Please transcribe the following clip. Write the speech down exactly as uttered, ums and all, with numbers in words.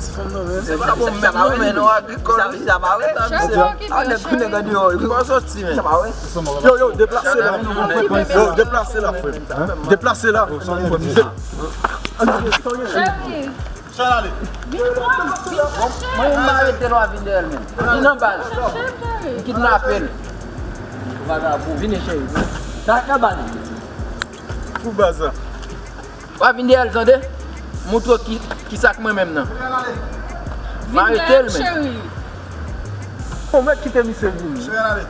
Ti fanm nan, men. Se pa bon, men non, men non, agrikòl. Sa, sa pa wè. Chèf, sa ki bò, chèf? Nèg, nèg an deyò, wi. Bon, sòti, men. Sa pa wè. Yo, yo, deplase la. Yo, deplase la, frè. Deplase la. Chèf, wi. Vin pran, vin pran, chèf. Mwen, mwen arete nou a vin dèyè l menm. Vin nan baz. Chèf, chèf, chèf. Kidnape l. Vagabon. Vini, cheri. Sa k nan baz. Pou baz la. W a vin dèyè l, tande? Moutre w ki, ki sa k mwen menm nan. M arete l, men. Cheri. Bon, mèt kite misye vini. Cheri, ale.